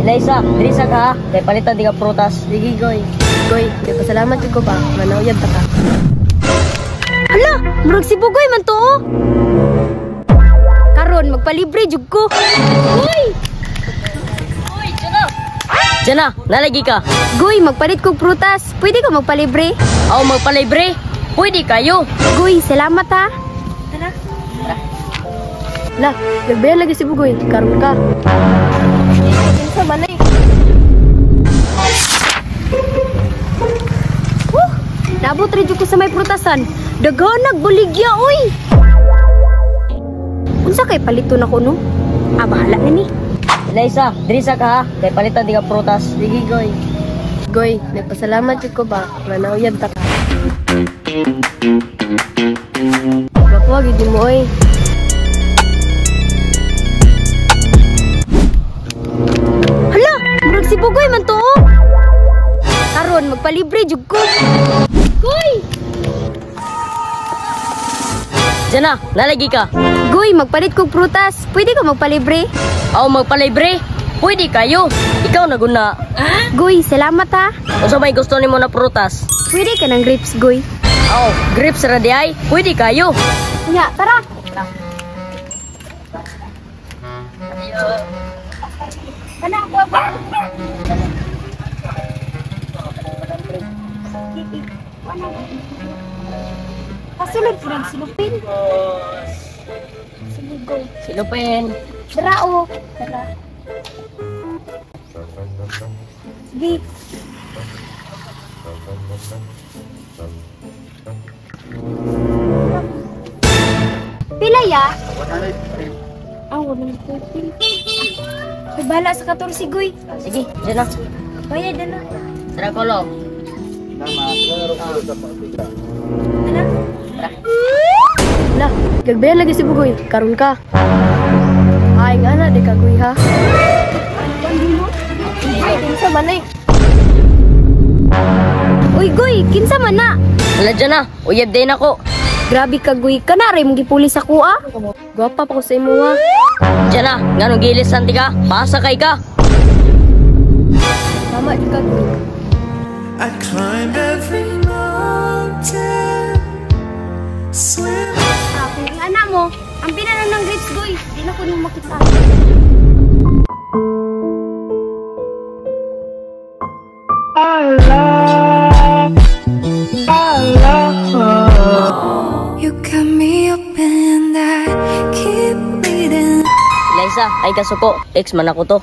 Eliza, diri sa ka ha. Kay palitan di ka prutas. Sige, Goy. Goy, nagpasalamat jud ko ba? Manauyab ta ka. Hala, murag si Bugoy man to oh. Karon magpalibre jud ko. Goy! Uy, Jana. Jana, nalagi ka. Goy, magpalit kog prutas. Pwede ka magpalibre? Aw, magpalibre. Pwede kayo. Goy, salamat ha. Tara. La, nagbayan lagi si Bugoy. Karon ka. Kinsa man eh? Woo! Naabot ra jud ko sa may prutasan. Daghan nagbaligya oy. Unsa kay palito nako no? Ah, bahala na ni. Eliza, diri sa ka ha. Kay palitan di ka prutas. Sige, Goy. Goy, nagpasalamat jud ko ba? Manauyab ta ka. Gwapo gid mo oy. Hala, murag si Bugoy man to oh. Karon magpalibre jud ko. Goy! Jana, nalagi ka. Goy, magpalit kog prutas. Pwede ka magpalibre? Aw, magpalibre. Pwede kayo. Ikaw na guna. Goy, salamat ha. Unsa may gusto nimo na prutas? Pwede ka ng grapes, Goy. Aw, grapes ra di ay. Pwede kayo. Nya, tara. Kana ako ba? Kasulod po ng silupin. Sige, Goy. Silupin. Dara o. Tara. Sige. Pila ya? Ah, 140. Ay, bahala sa 14, Goy. Sige, Jana. Bayad na. Tara, Kolo. Tara. La, gagbayan lagi si Bugoy. Karon ka. Ay, nga na, di ka, Goy, ha? Ay, kinsa man eh. Uy, Goy, kinsa man na? Hala, Jana. Uyab din ako. Grabe ka, Goy. Kana rin mong gipuli sa kuha. Gwapa pa ko sa imo, ha? Jana, nganong gilis santi ka? Paasa kay ka. Tama, di ka, Goy. I climb every mountain, swim. Kung ang anak mo, ang pinanan ng grapes, Goy. Di na ko nung makita. You cut me open and I keep bleeding. Eliza, ay kasuko. Ex man ako to.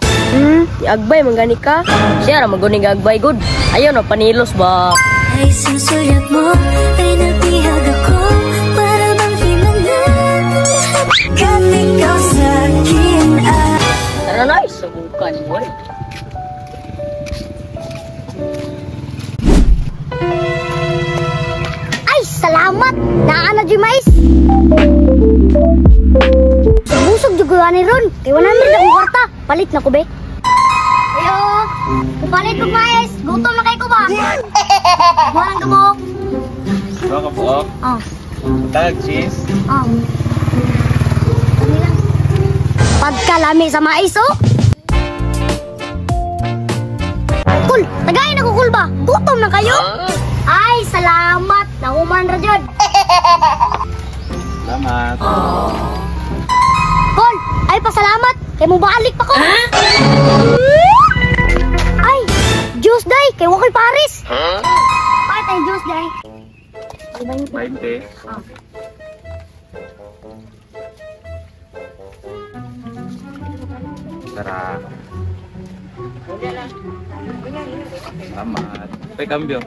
Agbay, manggani ka. Siya ra maguning agbay, good. Ayaw na, panilos ba? Ay, susulat mo, ay nabihag ako. Para bang himala. Kat ikaw sa'kin ay. Tara na, subukan, boy. Ay, salamat! Naa na dyan mais! Busog dyan ko ni ron. Kaya 100 akong kwarta. Palit na ko, be. Ayo! Palit kong mais! Gutom na kayo ko ba? Buwan ang gabok. Buwan ka buok? Oh. Tag cheese? Oh. Pagkalami sa mais, oh! Kul! Tagayin ako, kul ba? Gutom na kayo? Ay, salamat! Nahuman ra jud. Salamat. Kol, ay pasalamat. Kay mo balik pa ko. Ay, juice day. Kay wakoy Paris. Ay, tayo juice day. 20. Tara. Salamat. May cambio.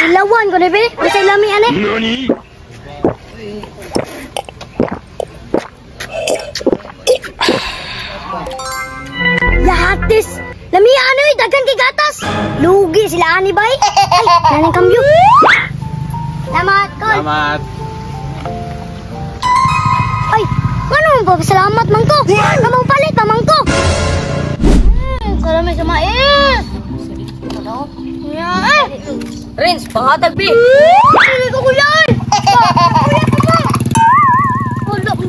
Ilawan ko na be. Basta ilami ane. Nani? Lahatis. Lami ano eh, daghan kay gatas. Lugi sila ani bay. Ay, nanang kambyo. Salamat, Kol. Salamat. Ay, ano man ba? Salamat man ko. Kamang palit pa man ko. Kalami sa mais. Ano? Eh! Rins, panghatag bi. Dili ko kuyan. Kuya pa ba? Wala ko.